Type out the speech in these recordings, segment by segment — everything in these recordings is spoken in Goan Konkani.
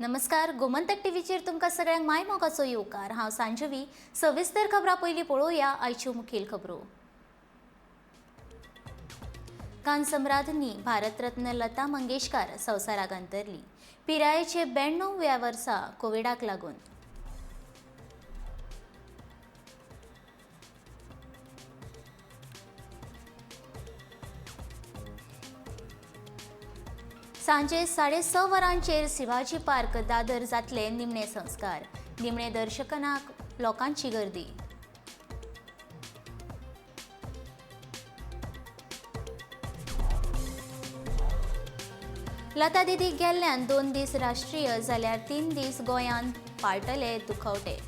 नमस्कार, गोमंतक टीव्हीचेर तुमकां सगळ्यांक मायमोगाचो येवकार. हांव सांजवी. सविस्तर खबरां पयलीं पळोवया आयच्यो मुखेल खबरो. गानसम्राज्ञी भारतरत्न लता मंगेशकार संवसाराक अंतरली. पिरायेचे 92व्या वर्सा कोविडाक लागून. सांजे 6:30 वरांचेर शिवाजी पार्क दादर जातले निमणे संस्कार. निमणे दर्शनाक लोकांची गर्दी. लता दिदी गेल्ल्यान 2 दीस राष्ट्रीय जाल्यार 3 दीस गोंयांत पाळटले दुखवटे.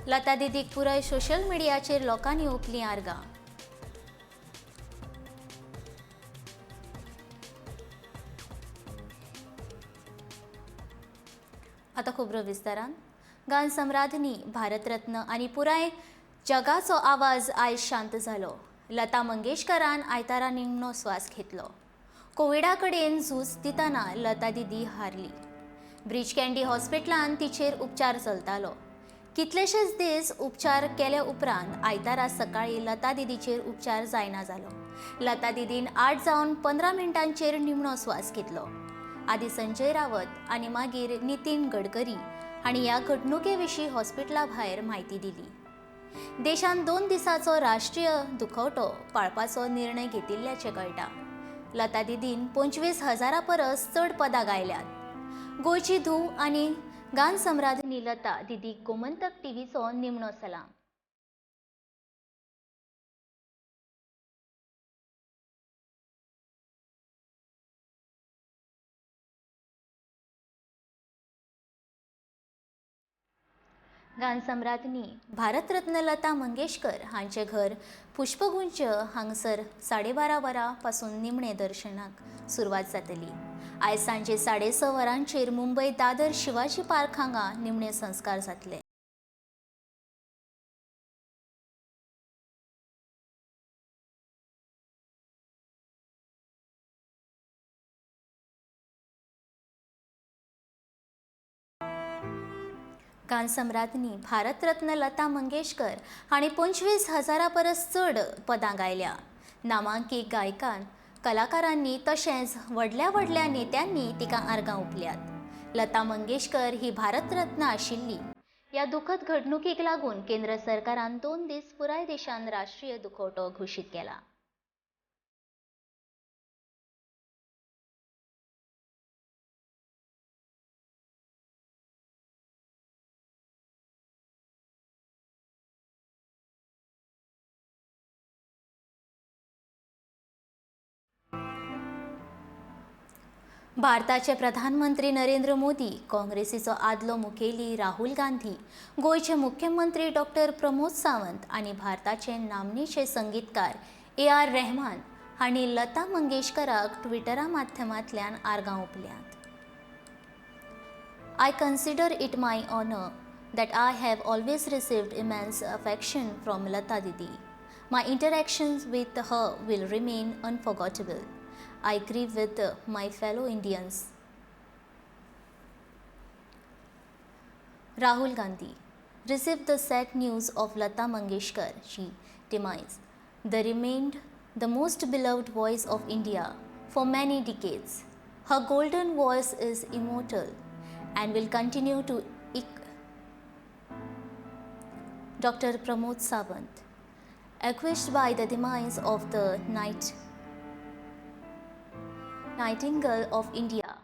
लता दिदीक पुराय सोशल मिडियाचेर लोकांनी ओंपलीं आर्गां. आतां खबरो विस्तारान. गानसम्राज्ञी भारतरत्न आनी पुराय जगाचो आवाज आयज शांत जालो. लता मंगेशकरान आयतारा निमणो स्वास घेतलो. कोविडा कडेन झूज दितना लता दिदी हारली. ब्रीच कँडी हॉस्पिटलांत तिचेर उपचार चलतालो. कितलेशेच दीस उपचार केले उपरांत आयतारा सकाळी लता दिदीचेर उपचार जायना जालो. लता दिदीन 8 जावन 15 मिनटांचेर निमणो स्वास घेतलो. आदी संजय रावत आनी मागीर नितीन गडकरी हांणी ह्या घडणुके विशीं हॉस्पिटला भायर म्हायती दिली. देशान 2 दिसाचो राष्ट्रीय दुखवटो पाळपाचो निर्णय घेतिल्ल्याचें कळटा. लता दिदीन 25,000 परस चड पदां गायल्यात. गोंयची धूव आनी गानसम्राज्ञी लता दिदी गोमंतक टीव्हीचो निमणो सलाम. गानसम्राज्ञी भारतरत्न लता मंगेशकर हांचें घर पुष्पगुंज हांगसर 12:30 वरां पासून निमणे दर्शनाक सुरवात जातली. आयज सांजे 6:30 वरांचेर मुंबय दादर शिवाजी पार्क हांगा निमणे संस्कार जातले. गानसम्राज्ञी भारतरत्न लता मंगेशकर हांणी 25,000 परस चड पदां गायल्या. नामांकीत गायकान, कलाकारांनी तशेंच व्हडल्या व्हडल्या नेत्यांनी तिका आर्गां ओंपल्यात. लता मंगेशकर ही भारतरत्न आशिल्ली. ह्या दुखद घडणुकीक लागून केंद्र सरकारान 2 दीस पुराय देशान राष्ट्रीय दुखवटो घोशीत केला. भारताचे प्रधानमंत्री नरेंद्र मोदी, काँग्रेसीचो आदलो मुखेली राहुल गांधी, गोंयचे मुख्यमंत्री डॉक्टर प्रमोद सावंत आनी भारताचे नामनेचे संगीतकार ए.आर. रेहमान हांणी लता मंगेशकराक ट्विटरा माध्यमांतल्यान आर्गां ओंपल्यांत. I consider it my honour that I have always received immense affection from Lata Didi. My interactions with her will remain unforgettable. I grieve with my fellow Indians. Rahul Gandhi received the sad news of Lata Mangeshkar ji demise. They remained the most beloved voice of India for many decades. Her golden voice is immortal and will continue to Dr. Pramod Sawant, anguished by the demise of the Nightingale of India,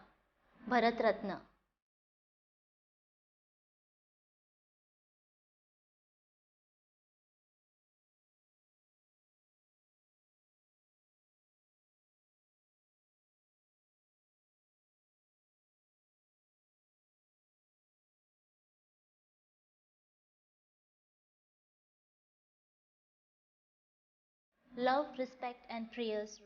Bharat Ratna. Love, respect and prayers.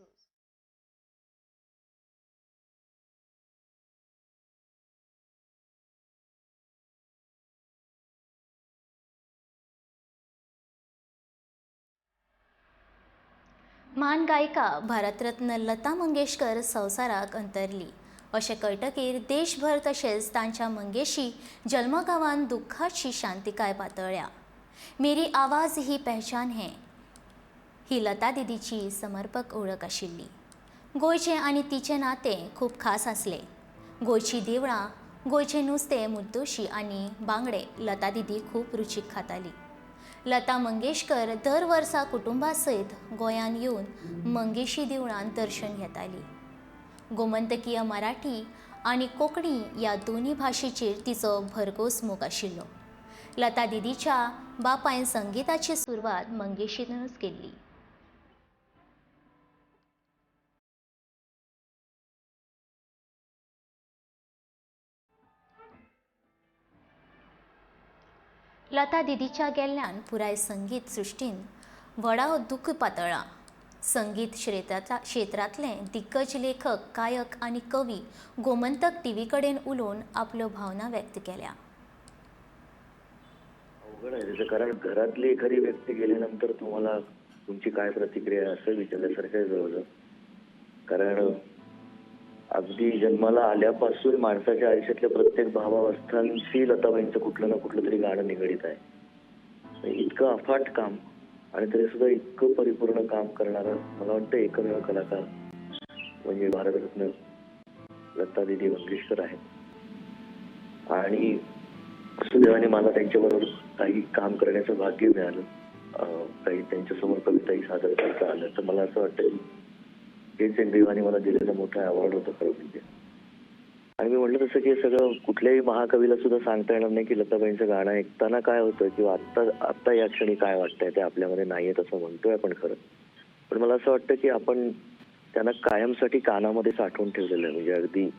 म्हान गायिका भारतरत्न लता मंगेशकर संवसाराक अंतरली अशें कळटकीर देशभर तशेंच तांच्या मंगेशी जल्मगांवान दुख्खाची शांतिकाय पातळ्ळ्या. मेरी आवाज ही पहचान है ही लता दिदीची समर्पक वळख आशिल्ली. गोंयचें आनी तिचें नातें खूब खास आसलें. गोंयचीं देवळां, गोंयचें नुस्तें, मुद्दोशी आनी बांगडे लता दिदी खूब रुचीक खाताली. लता मंगेशकर दर वर्सा कुटुंबा सयत गोंयांत येवन मंगेशी देवळांत दर्शन घेताली. गोमंतकीय मराठी आनी कोंकणी ह्या दोनूय भाशेचेर तिचो भरघोस मोग आशिल्लो. लता दिदीच्या बापायन संगिताची सुरवात मंगेशीनूच केल्ली. लता दिदीच्या गेल्ल्यान पुराय संगीत सृश्टीन व्हडा दुख्ख पातळ्ळां. संगीत क्षेत्रांतले दिग्गज लेखक, गायक आनी कवी गोमंतक टीव्ही कडेन उलोवन आपल्यो भावना व्यक्त केल्या. अवघड आहे त्याचं, कारण घरातली एखादी व्यक्ती गेल्यानंतर तुम्हाला तुमची काय प्रतिक्रिया असं विचारल्यासारखं आहे जवळजवळ. कारण अगदी जन्माला आल्यापासून माणसाच्या आयुष्यातल्या प्रत्येक भावावस्थांशी लताबाईंचं कुठलं ना कुठलं तरी गाणं निगडीत आहे. इतकं अफाट काम आणि तरी सुद्धा इतकं परिपूर्ण काम करणारं मला वाटतं एकमेव कलाकार म्हणजे भारतरत्न लता दिदी मंगेशकर आहेत. आणि सुदैवाने मला त्यांच्याबरोबर काही काम करण्याचं भाग्य मिळालं, काही त्यांच्यासमोर कविताही सादर करता आलं. तर मला असं वाटतं की हेच एक देवाने मला दिलेलं मोठं अवॉर्ड होतं खरं म्हणजे. आणि मी म्हटलं तसं की हे सगळं कुठल्याही महाकवीला सुद्धा सांगता येणार नाही की लताबाईंचं गाणं ऐकताना काय होतं किंवा आत्ता आत्ता या क्षणी काय वाटतंय, ते आपल्यामध्ये नाहीये तसं म्हणतोय आपण खरं. पण मला असं वाटतं की आपण त्यांना कायमसाठी कानामध्ये साठवून ठेवलेलं आहे. म्हणजे अगदी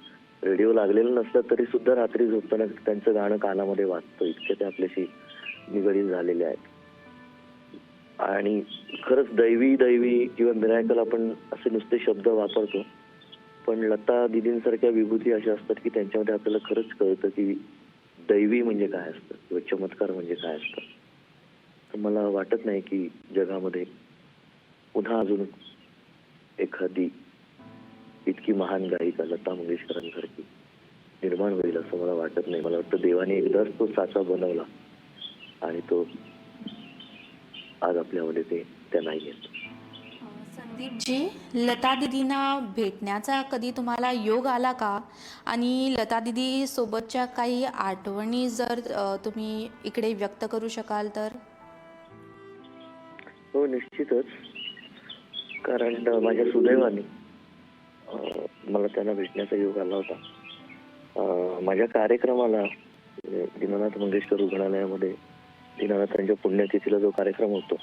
रेडिओ लागलेलं नसलं तरी सुद्धा रात्री झोपताना त्यांचं गाणं कानामध्ये वाजतं, इतके ते आपल्याशी निगडीत झालेले आहेत. आणि खरंच दैवी दैवी किंवा मिरायकल आपण असे नुसते शब्द वापरतो, पण लता दिदींसारख्या विभूती अशा असतात की त्यांच्यामध्ये आपल्याला खरंच कळतं की दैवी म्हणजे काय असतं किंवा चमत्कार म्हणजे काय असतं. तर मला वाटत नाही की जगामध्ये पुन्हा अजून एखादी इतकी महान गायिका लता मंगेशकरांसारखी निर्माण होईल असं मला वाटत नाही. मला वाटतं देवाने एकदाच तो साचा बनवला आणि तो आज आपल्यामध्ये ते त्या नाही आहेत. संदीपजी, लता दिदींना भेटण्याचा कधी तुम्हाला योग आला का? आणि लता दिदी सोबतच्या काही आठवणी जर तुम्ही इकडे व्यक्त करू शकाल तर? हो, निश्चितच. कारण माझ्या सुदैवाने मला त्यांना भेटण्याचा योग आला होता. माझ्या कार्यक्रमाला दीनानाथ मंगेशकर रुग्णालयामध्ये दीनानाथांच्या पुण्यतिथीला जो कार्यक्रम होतो,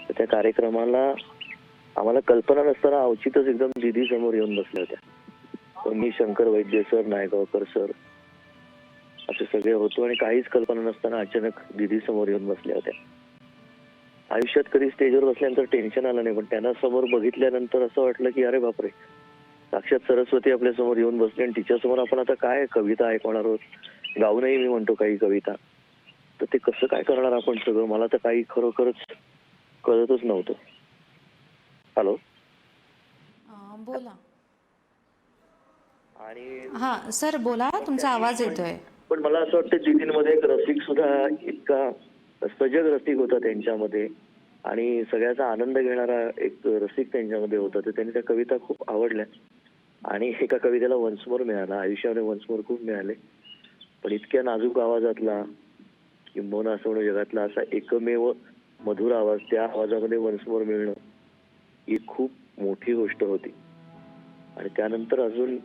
तर त्या कार्यक्रमाला आम्हाला कल्पना नसताना अवचितच एकदम दिदी समोर येऊन बसल्या होत्या. मी, शंकर वैद्य सर, नायगावकर सर असे सगळे होतो आणि काहीच कल्पना नसताना अचानक दिदी समोर येऊन बसल्या होत्या. आयुष्यात कधी स्टेजवर बसल्यानंतर टेन्शन आलं नाही, पण त्यांना समोर बघितल्यानंतर असं वाटलं की अरे बापरे, साक्षात सरस्वती आपल्या समोर येऊन बसली आणि तिच्यासमोर आपण आता काय कविता ऐकवणार आहोत. गाऊनही मी म्हणतो काही कविता, तर ते कसं काय करणार आपण सगळं, मला तर काही खरोखरच कळतच नव्हतं. हॅलो, बोला. आणि हां सर बोला, तुमचा आवाज येतोय. पण मला असं वाटतं दिदींमध्ये एक रसिक सुद्धा इतका सजग रसिक होता त्यांच्यामध्ये आणि सगळ्याचा आनंद घेणारा एक रसिक त्यांच्यामध्ये होता. तर त्यांनी त्या कविता खूप आवडल्या आणि एका कवितेला वन्समोर मिळाला. आयुष्यामध्ये वन्समोर खूप मिळाले, पण इतक्या नाजूक आवाजातला किंबहुना असं म्हणू जगातला असा एकमेव मधुर आवाज, त्या आवाजामध्ये वन्समोर मिळणं ही खूप मोठी गोष्ट होती. आणि त्यानंतर अजून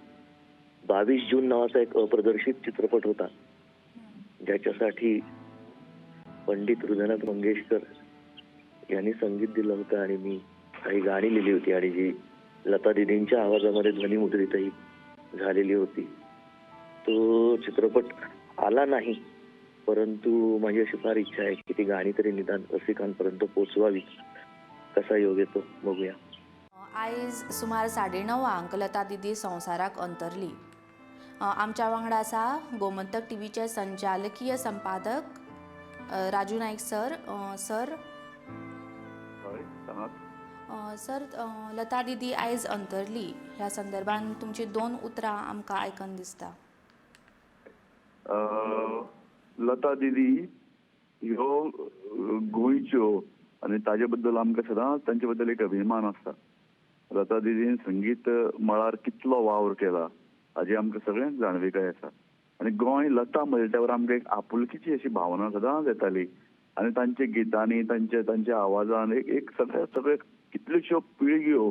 22 जून नावाचा एक अप्रदर्शित चित्रपट होता, ज्याच्यासाठी पंडित हृदयनाथ मंगेशकर यांनी संगीत दिलं होतं आणि मी काही गाणी लिहिली होती आणि जी लता दिदींच्या आवाजामध्ये ध्वनिमुद्रितही झालेली होती. तो चित्रपट आला नाही, परंतु माझी अशी फार इच्छा आहे की ती गाणी तरी निदान रसिकांपर्यंत पोचवावी. कसा योग येतो बघूया. आयज सुमार 9:30 लता दिदी संवसाराक अंतरली. आमच्या वांगडा आसा गोमंतक टीव्हीचे संचालकीय संपादक राजू नाईक सर. सर, हय, सांगात. सर, लता दिदी आयज अंतरली ह्या संदर्भान तुमची दोन उतरां आमकां आयकन दिसता. लता दिदी ह्यो गोंयच्यो आनी ताजे बद्दल आमकां सदांच तांचे बद्दल एक अभिमान आसता. लता दिदीन संगीत मळार कितलो वावर केला हाजी आमकां सगळ्यांक जाणविकाय आसा. आनी गोंय लता म्हणल्यार आमकां एक आपुलकीची अशी भावना सदांच येताली आनी तांच्या गितांनी तांच्या आवाजान एक एक सगळे सगळे कितल्योश्यो पिळग्यो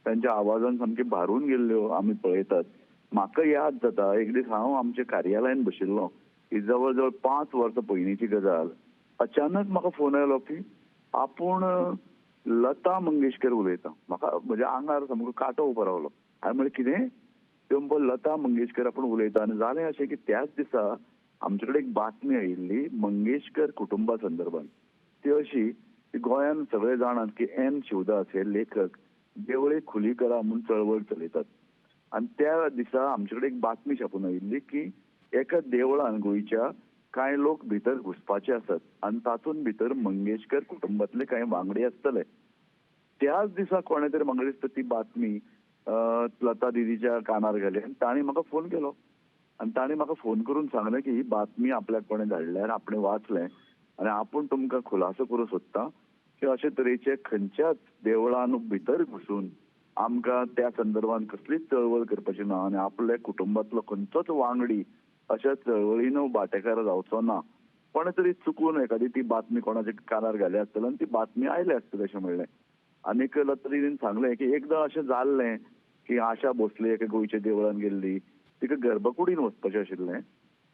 तांच्या आवाजान सामक्यो भारून गेल्ल्यो आमी पळयतात. म्हाका याद जाता एक दीस हांव आमच्या कार्यालयान बशिल्लो, ही जवळ जवळ 5 वर्सां पयलींची गजाल. अचानक म्हाका फोन आयलो की आपूण लता मंगेशकर उलयता. म्हाका म्हज्या आंगार सामको कांटो उबो रावलो. हांवें म्हणलें कितें? त्यो म्हणपाक लता मंगेशकर आपूण उलयता. आनी जालें अशें की त्याच दिसा आमचे कडेन एक बातमी आयिल्ली मंगेशकर कुटुंबा संदर्भात. ती अशी की गोंयांत सगळे जाणात की एन शिवदास हे लेखक देवळे खुली करा म्हूण चळवळ चलयतात. आनी त्या दिसा आमचे कडेन एक बातमी छापून आयिल्ली की एका देवळान गोंयच्या कांय लोक भितर घुसपाचे आसात आनी तातूंत भितर मंगेशकर कुटुंबांतले कांय वांगडी आसतले. त्याच दिसा कोणें तरी म्हाका दिसता ती बातमी लता दिदीच्या कानार घाली आनी तांणी म्हाका फोन केलो. आनी तांणी म्हाका फोन करून सांगलें की ही बातमी आपल्याक कोणें धाडल्या आनी आपणें वाचलें आनी आपूण तुमकां खुलासो करूंक सोदता की अशे तरेचे खंयच्याच देवळान भितर घुसून आमकां त्या संदर्भात कसलीच चळवळ करपाची ना आनी आपल्या कुटुंबांतलो खंयचोच वांगडी अशा चळवळीन वांटेकार जावचो ना. कोणें तरी चुकून एखादी ती बातमी कोणाच्या कानार घाली आसतली आनी ती बातमी आयली आसतली अशें म्हणलें. आनीक लता दिदीन सांगलें की एकदां अशें जाल्लें की आशा भोसले एका गोंयच्या देवळान गेल्ली, तिका गर्भकुडीन वचपाचें आशिल्लें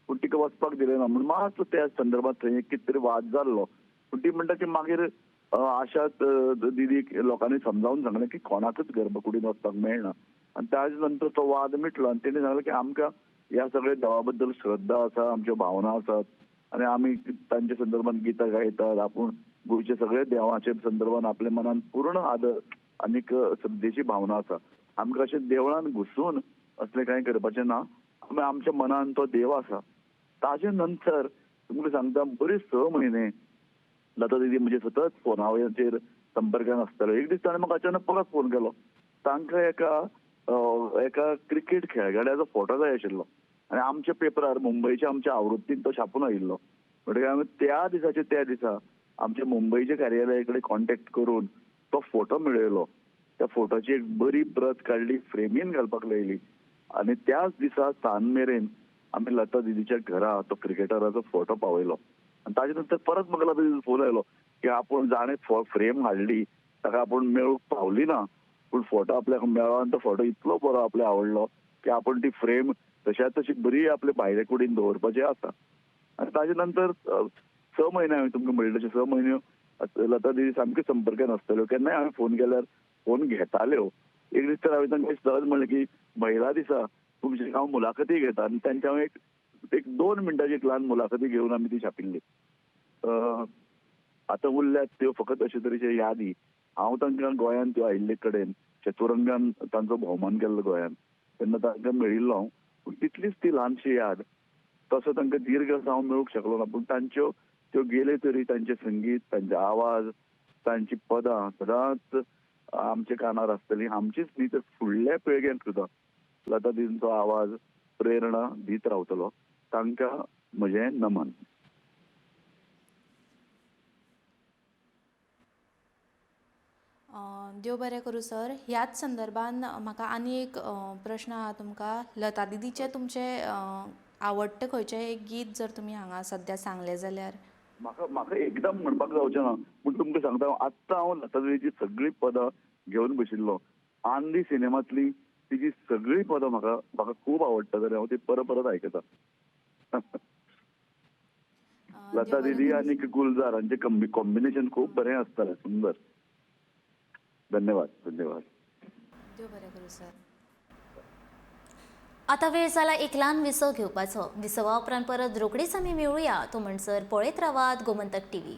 पूण तिका वचपाक दिलें ना म्हूण मातसो त्या संदर्भात थंय एक कितें तरी वाद जाल्लो. पूण ती म्हणटा की मागीर आशा दिदीक लोकांनी समजावन सांगलें की कोणाकच गर्भकुडीन वचपाक मेळना आनी ताजे नंतर तो वाद मिटलो. आनी तेणी सांगलें की आमकां ह्या सगळ्या देवा बद्दल श्रद्धा आसा, आमच्यो भावना आसात आनी आमी तांच्या संदर्भात गितां गायतात. आपूण गोंयच्या सगळ्या देवाच्या संदर्भात आपल्या मनान पूर्ण आदर आनीक श्रद्धेची भावना आसा. आमकां अशें देवळान घुसून असलें कांय करपाचें ना, आमी आमच्या मनान तो देव आसा. ताजे नंतर तुमकां सांगता बरें 6 म्हयने लता दिदी म्हणजे सतत फोनाचेर संपर्कान आसताल्यो. एक दीस ताणें म्हाका अचानक परत फोन केलो. तांकां एका क्रिकेट खेळगड्याचो फोटो जाय आशिल्लो आनी आमच्या पेपरार मुंबयच्या आमच्या आवृत्तीन तो छापून आयिल्लो. म्हणटकीर आमी त्या दिसाचे त्या दिसा आमच्या मुंबयच्या कार्यालया कडेन कॉन्टेक्ट करून तो फोटो मेळयलो. त्या फोटोची एक बरी प्रत काडली, फ्रेमीन घालपाक लायली आनी त्याच दिसा सांज मेरेन आमी लता दिदीच्या घरा तो क्रिकेटराचो फोटो पावयलो. आनी ताजे नंतर परत म्हाका लता दिदीचो फोन आयलो की आपूण जाणें फ्रेम हाडली ताका आपूण मेळूंक पावली ना, पूण फोटो आपल्याक मेळ्ळो आनी तो फोटो इतलो बरो आपल्याक आवडलो की आपूण ती फ्रेम तश्या तशी बरी आपले भायले कुडीन दवरपाची आसा. आनी ताजे नंतर 6 म्हयने हांवें तुमकां म्हणलें तशें 6 म्हयने लता दिदी सामक्यो संपर्कान आसताल्यो. केन्नाय हांवें फोन केल्यार फोन घेताल्यो. एक दीस तर हांवें तांकां सहज म्हणलें की महिला दिसा तुमची हांव मुलाखती घेता आनी तांच्या हांव एक 2 मिनटाची एक ल्हान मुलाखती घेवन आमी ती छापिल्ली. आतां उरल्यात त्यो फकत अशे तरेच्यो यादी. हांव तांकां गोंयांत त्यो आयिल्ले कडेन चतुरंगान तांचो भोवमान केल्लो गोंयांत तेन्ना तांकां मेळिल्लो हांव, पूण तितलीच ती ल्हानशी याद. तसो तांकां दीर्घ हांव मेळूंक शकलो ना, पूण तांच्यो त्यो गेले तरी तांचें संगीत, तांचे आवाज, तांची पदां सदांच आमच्या कानार आसतली. आमचीच न्ही तर फुडल्या पिळग्यांक सुद्दां लता दिदींचो आवाज प्रेरणा दीत रावतलो. तांकां म्हजें नमन. देव बरें करूं सर. ह्याच संदर्भान म्हाका आनी एक प्रश्न आहा तुमकां. लता दिदीचें तुमचें आवडटें खंयचें एक गीत जर तुमी हांगा सद्या सांगलें जाल्यार? म्हाका म्हाका एकदम म्हणपाक जावचें ना, पूण तुमकां सांगता आत्तां हांव लता दिदीची सगळीं पदां घेवन बशिल्लो. आंधी सिनेमांतली तिची सगळीं पदां म्हाका म्हाका खूब आवडटा, जाल्यार हांव ती परत परत आयकता. लता दिदी आनी गुलजार हांचें कॉम्बिनेशन खूब बरें आसतालें, सुंदर. धन्यवाद धन्यवाद. देव बरें करूं सर. आता वेळ जाला एक ल्हान विसव घेवपाचो. विसवा उपरांत परत रोखडीच आमी मेळुया. तो म्हणसर पळयत रावात गोमंतक टीव्ही.